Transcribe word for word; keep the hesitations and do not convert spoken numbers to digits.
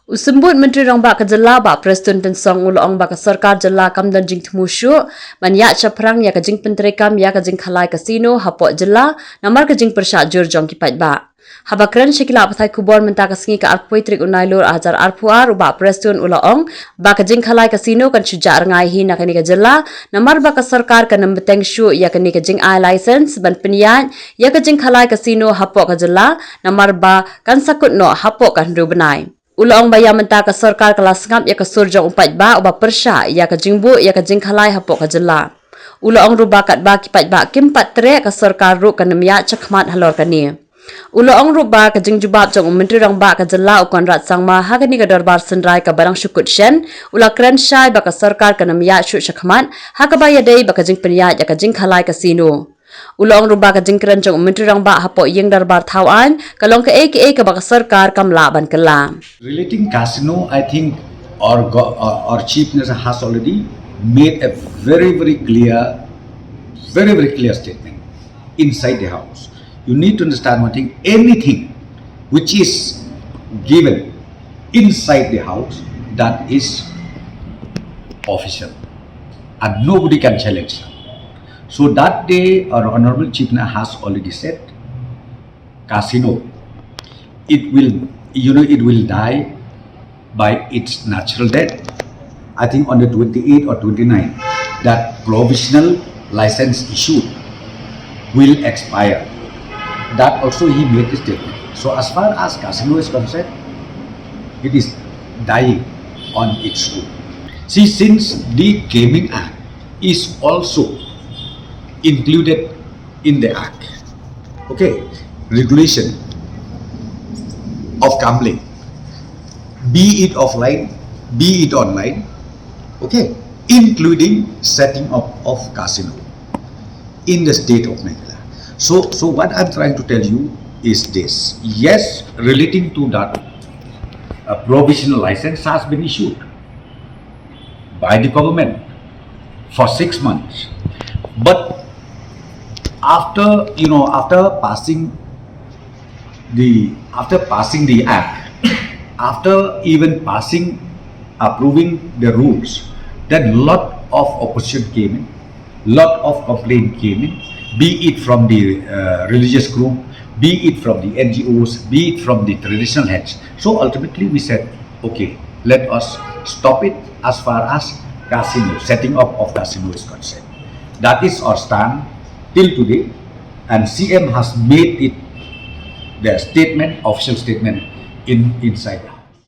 U Symbud Myntri Rangbah ka jylla, Bah Prestone Tynsong, u la ong ba ka sorkar jylla kam don jingthmu shuh ban ïaid shaphrang ïa ka jingpyntreikam ïa ka jingkhalai casino hapoh jylla namar ka jingpyrshah jur jong ki paidbah. Haba kren sha ki lad pathai khubor mynta ka sngi ka arphew tarik u Nailur ar hajar arphew ar, u Bah Prestone u la ong ba ka jingkhalai casino kan shu jah rngai hi na kane ka jylla namar ba ka sorkar kan ym bteng shuh ïa kane ka jingai license ban pynïaid ïa ka jingkhalai casino hapoh ka jylla namar ba kan sa kut noh hapoh ka hynriew bnai. U la ong ba ïa mynta ka sorkar ka la sngap ïa ka sur jong u paidbah uba pyrshah ïa ka jingbuh ïa ka jingkhalai hapoh ka jylla. U la ong ruh ba katba ki paidbah kim pat treh, ka sorkar ruh kan ym ïaid shakhmat halor kane. U la ong ruh ba ka jingjubab jong u Myntri Rangbah ka jylla, u Conrad Sangma, ha kane ka dorbar synrai kaba dang shu kut shen, u la kren shai ba ka sorkar kan ym ïaid shuh shakhmat ha kaba ïadei bad ka jingpynïaid ïa ka jingkhalai casino. U la ong ruh ba ka jingkren jong u Myntri Rangbah hapoh ïing dorbar thaw aiñ ka long kaei kaei kaba ka sorkar kam lah ban kylla. Relating casino, I think our, go- our, our Chief Minister has already made a very, very clear, very, very clear statement inside the house. You need to understand one thing, anything which is given inside the house, that is official. And nobody can challenge that. So that day, our Honorable Chief Minister has already said, casino, it will, you know, it will die by its natural death. I think on the twenty-eighth or twenty-ninth, that provisional license issued will expire. That also he made a statement. So as far as casino is concerned, it is dying on its own. See, since the Gaming Act is also included in the act, okay, regulation of gambling, be it offline, be it online, okay, including setting up of casino in the state of Meghalaya. So, so what I'm trying to tell you is this. Yes, relating to that, a provisional license has been issued by the government for six months. But after, you know, after passing the, after passing the act, after even passing, approving the rules, then lot of opposition came in, lot of complaint came in, be it from the uh, religious group, be it from the N G Os, be it from the traditional heads. So ultimately we said, okay, let us stop it as far as casino, setting up of casino is concerned. That is our stand till today, and C M has made it the statement, official statement in inside.